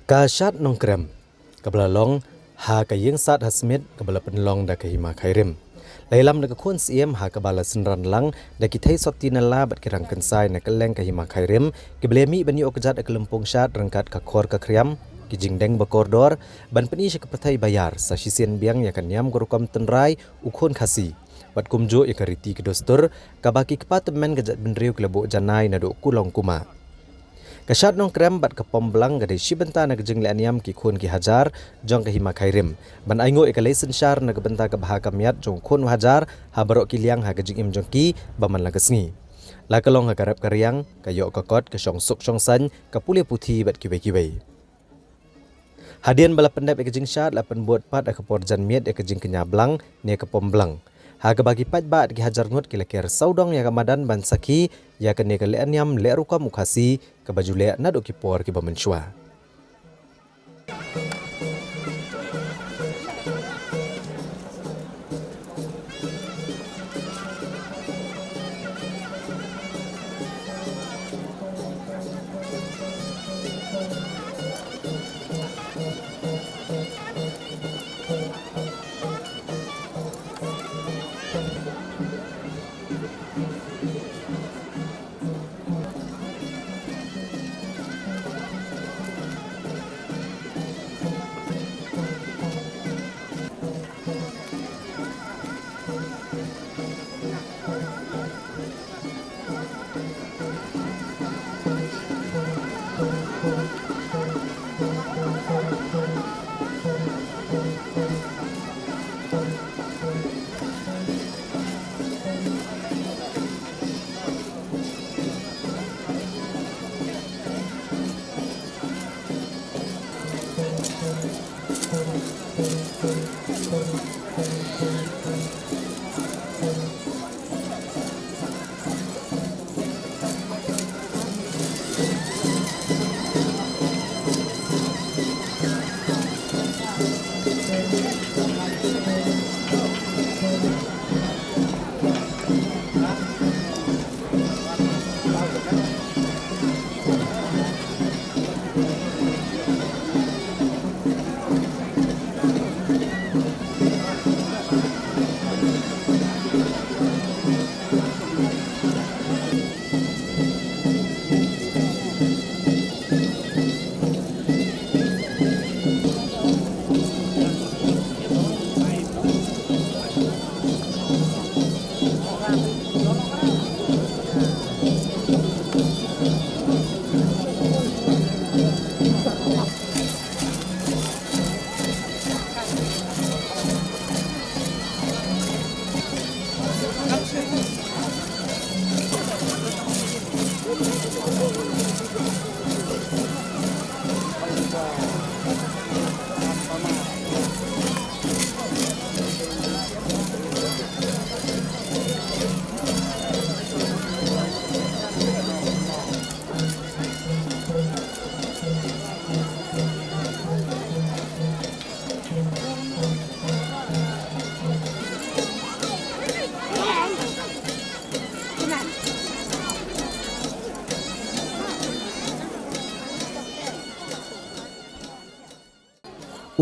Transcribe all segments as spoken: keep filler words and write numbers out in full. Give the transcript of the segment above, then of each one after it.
Ka shad Nongkrem, kaba la long ha ka ïing sad ha Smit, kaba la pynlong da ka Hima Khyrim, la ïalam da ka khun Syiem, ha kaba la synran lang da ki thei sotti nala bad ki rang kynsai na kylleng ka Hima Khyrim, kiba la mih ban ïoh kjat ha ka lympung shad ryngkat ka khor ka khriam, ki jingdeng ba kordor, ban pyni sha ka pyrthei ba ïar sa shisien biang ïa ka niam ka rukom tynrai u khun Khasi, bad kumjuh ïa ka riti ka dustur kaba ki kpa tymmen ka jaitbynriew ki la buh janai naduh kulong kumah. Ka shad Nongkrem bad ka pom blang ka dei shi bynta na ka jingleh niam ki khun ki hajar jong ka Hima Khyrim, ban ainguh ïa ka lei synshar na ka bynta ka bha ka miat jong u khun u hajar ha baroh ki liang ha ka jingim jong ki ba man la ka sngi. La ka long ha ka rep ka riang, ka ïoh ka kot, ka shong suk shong saiñ, ka pule puthi bad kiwei kiwei. Hadien ba la pyndep ïa ka jingshad, la pynbud pat ha ka por janmiet ïa ka jingkñia blang ne ka pom blang, ha kaba ki paidbah ki hajar ngut ki la ker sawdong ïa ka madan ban sakhi ïa kane ka leh niam leh rukom u Khasi kaba ju leh naduh ki por kiba mynshuwa.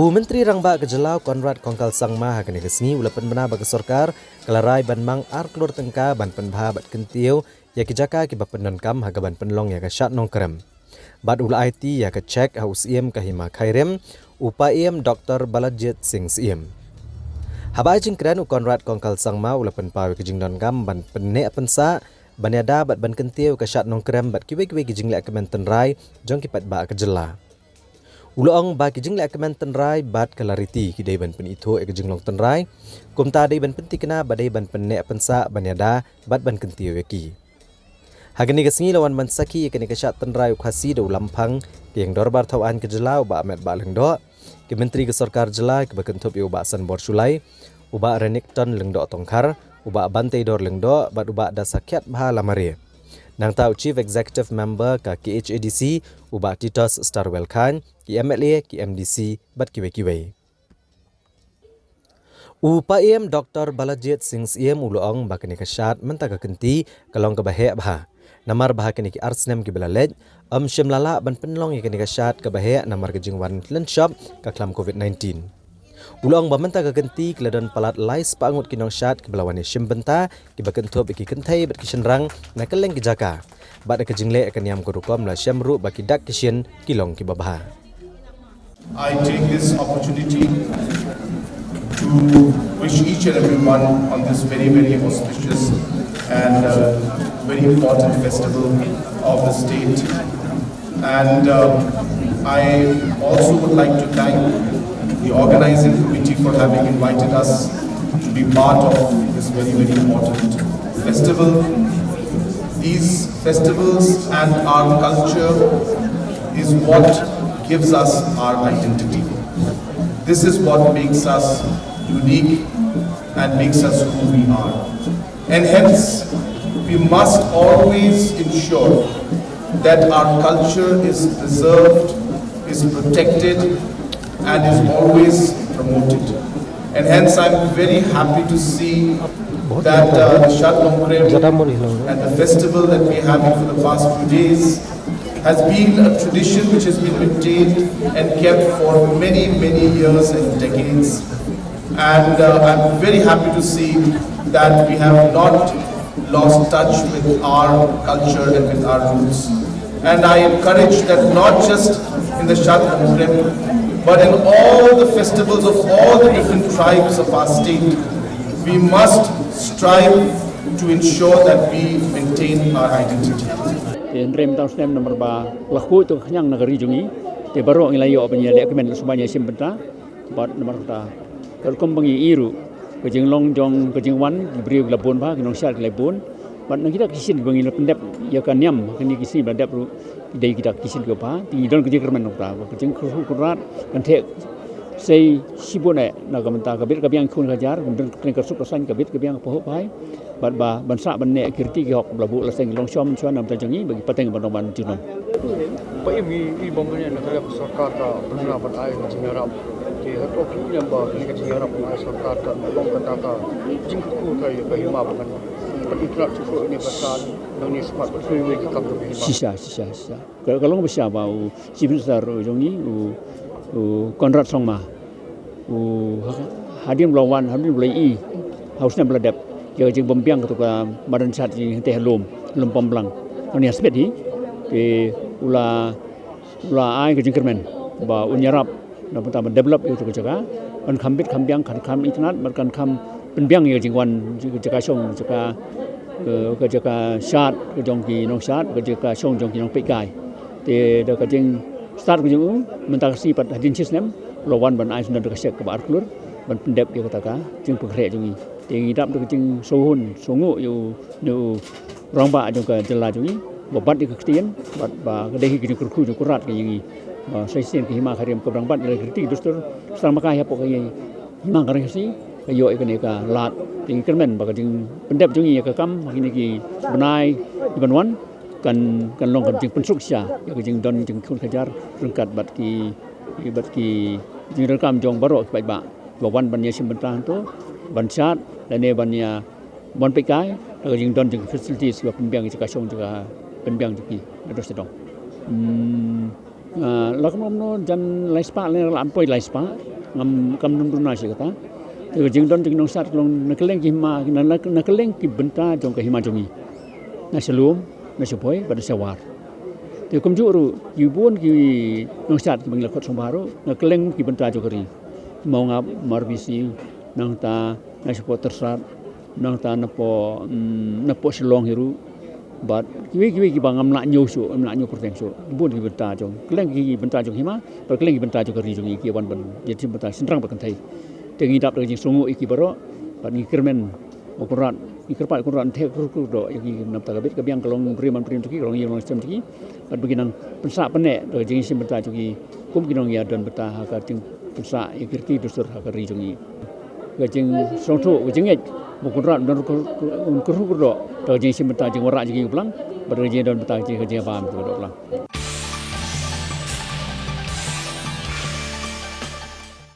U Myntri Rangbah ka Jylla u Conrad Kongkal Sangma ha kane ka sngi u la pynbna ba ka sorkar ka la rai ban mang ar klur tyngka ban pynbha bad kyntiew ïa ki jaka kiba pyndonkam ha kaban pynlong ïa ka shad Nongkrem. Bad u la aiti ïa ka cheque ha u Syiem ka Hima Khyrim, u Paiem Doktor Balajied Singh Syiem. Haba ai jingkren, u Conrad Kongkal Sangma u la pynpaw ïa ka jingdonkam ban pynneh pynsah, ban ïada bad ban kyntiew ïa ka shad Nongkrem bad kiwei kiwei ki jingleh kmen tynrai jong ki paidbah ka jylla. U la ong ba ki jingleh kmen tynrai bad ka la riti ki dei ban pynithuh ïa ka jinglong tynrai, kumta dei ban pynthikna ba dei ban pynneh pynsah, ban ïada bad ban kyntiew ïa ki. Ha kane ka sngi la wan ban sakhi ïa kane ka shad tynrai u Khasi da u Lamphang ka Ïing Dorbar Thaw Aiñ ka jylla, u Bah Metbah Lyngdoh, ki Myntri ka Sorkar Jylla kiba kynthup ïa u Bah Sanbor Shullai, u Bah Renikton Lyngdoh Tongkhar, u Bah Banteidor Lyngdoh bad u Bah Dasakhiatbha Lamare. Nangta u Chief Executive Member ka K H A D C, u Bah Titos Starwell Chyne, ki M L A, ki M D C bad kiwei kiwei. U Paiem Doktor Balajied Singh Syiem u la ong ba kane ka shad mynta ka kynti ka long kaba heh bha. Namar ba ha kine ki ar snem kiba la leit, ym shym la lah ban pynlong ïa kane ka shad kaba heh namar ka jingwan lynshop ka khlam covid nineteen. U la ong ba mynta ka kynti ki la don palat lai spah ngut ki nongshad kiba la wan ïashim bynta, kiba kynthup ïa ki kynthei bad ki shynrang na kylleng ki jaka. Bad ka jingleh ka niam ka rukom la shem ruh ba ki dak ki shin ki long kiba bha. I take this opportunity to wish each and every one on this very, very auspicious and uh, very important festival of the state. And uh, I also would like to thank the organizing committee for having invited us to be part of this very, very important festival. These festivals and our culture is what gives us our identity. This is what makes us unique and makes us who we are. And hence, we must always ensure that our culture is preserved, is protected, and is always promoted. And hence, I'm very happy to see that uh, the Shad Nongkrem and the festival that we have for the past few days has been a tradition which has been maintained and kept for many, many years and decades. And uh, I'm very happy to see that we have not lost touch with our culture and with our roots. And I encourage that not just in the Shad Nongkrem, but in all the festivals of all the different tribes of our state, we must strive to ensure that we maintain our identity. Te hynrei mynta u snem namar ba la khuid tu ka khñiang na ka ri jong ngi. Te baroh ngi la ïoh ban ïa leh kmen la sumar ïa shim bynta. Bad namar kata ka rukom ba ngi ïohi ruh ka jinglong jong ka jingwan ki briew ki la bun bha, ki nongshad ki la bun. Bad na kita ki shin ba ngi la pyndep ïa ka niam kane ki shin ba la dep ruh ki dei kita ki shin kiba bha. Te ngi don ka jingkyrmen na kata ba ka jingkyrkhu kyrrat kan theh sei shibun eh na ka bynta ka bit ka biang khun ka jar, kan don ka tneng ka suk ka sain ka bit ka biang ka pahuh phai. Bad ba ban sah ban neh ki riti ki hok ba la buh la seng long shwa mynshuwa na bynta jong ngi ba ki pateng ban long ban junom. Ba im i i bong ne na ka sorkar ka pynra ban ai ka jingïarap. Ki ha to ki ne ba ne ka jingïarap ban ai sorkar ka bong ka ta ka jingkyrkhu ka ka hima ba kan. Ba i pynra chu ko ne ka sa nang ni smat ba sui wei ka kam ka hima. Shisha, shisha, shisha. Ka ka long ba shisha ba u Chief Minister u jong ngi u u Conrad Sangma. U ha- hadien ba la wan, hadien ba la ïohi ha u snem ba la dep ïa ka jingbym biang katu ka madan shad jong ngi hangtei ha lum, lum Pamblang. Ngan ïa sbit hi. Te u la u la ai ka jingkyrmen ba un ïarap na bynta ban develop ïa katu ka jaka. Ban kham bit kham biang, kan kham itynnad bad kan kham pynbiang ïa ka jingwan ka jaka shong, jaka ka jaka shad ka jong ki nongshad, ka jaka shong jong ki nongpeitkai. Te da ka jingstad ka jong u mynta ka sngi pat hadien shi snem u la wan ban ai sngewdon da ka shek kaba ar klur ban pyndep ïa kata ka jingpynkhreh jong ngi. Te ngi dap da ka jingsngewhun sngewnguh ïa u ne u rangbah jong ka jylla jong ngi ba bat ïa ka ktien bad ba ka dei hi ka jingkyrkhu jong u Conrad ka ïa ngi. Ba sa shisien ka hima ka rem ka rangbah ïa la ki riti ki dustur sdang ma ka hapoh ka ïa hima ka reng si ka ïoh ïa kane ka lad. Te ngi kyrmen ba ka jingpyndep jong ngi ïa ka kam ha kine ki bnai ki ban wan kan kan long ka jingpynsuk sha ïa ka jingdon jingkhun khajar ryngkat bad ki bad ki jingdonkam jong baroh ki paidbah ba wan ban ïashim bynta hangto ban shad lane ban ïa ban peitkai da ka jingdon jong ki facilities ba pynbiang jaka shong jaka pynbiang jong ki na dong sha dong. Hmm. Ah, la kumno kumno jan lai spah lane la poi lai spah ngam kam dum duna shi kata. Te ka jingdon jong ki nongshad ka long na kylleng ki hima na na kylleng ki bynta jong ka hima jong ngi. Na sha lum na sha poi bad na sha war. Te kumjuh ruh ki bun ki nongshad kiba ngi la khot sngewbha ruh na kylleng ki bynta jong ka ri. Mawngap, Marbisi, nangta na shapoh Tyrsad, nangta napoh mm, napoh Shillong hi ruh. Bad kiwei kiwei kiba ngam lah ñiew shuh, ngam lah ñiew kyrteng shuh. Bun ki bynta jong kylleng ki bynta jong hima bad kylleng ki bynta jong ka ri jong ngi ki wan ban ïashim bynta shynrang bad kynthei. Te ngi dap da ka jingsngewnguh ïa ki baroh bad ngi kyrmen ba u Conrad, ngi kyrpad u Conrad un theh kyrkhu kyrdoh ïa ki na bynta ka bit ka biang ka long briew man briew jong ki, ka long ïing long sem jong ki. Bad ba ki nang pynsah pynneh da ka jingïashim bynta jong ki kum ki nongïadon bynta ha ka jingpynsah ïa ki riti dustur ha ka ri jong ngi. Ka jingsngewthuh ka jingngeit ba u Conrad un kyrkhu kyrdoh da ka jingïashim bynta jingwanrah jong ki u Blei bad da ka jingdon bynta ka jing ka jingbam jong u Blei.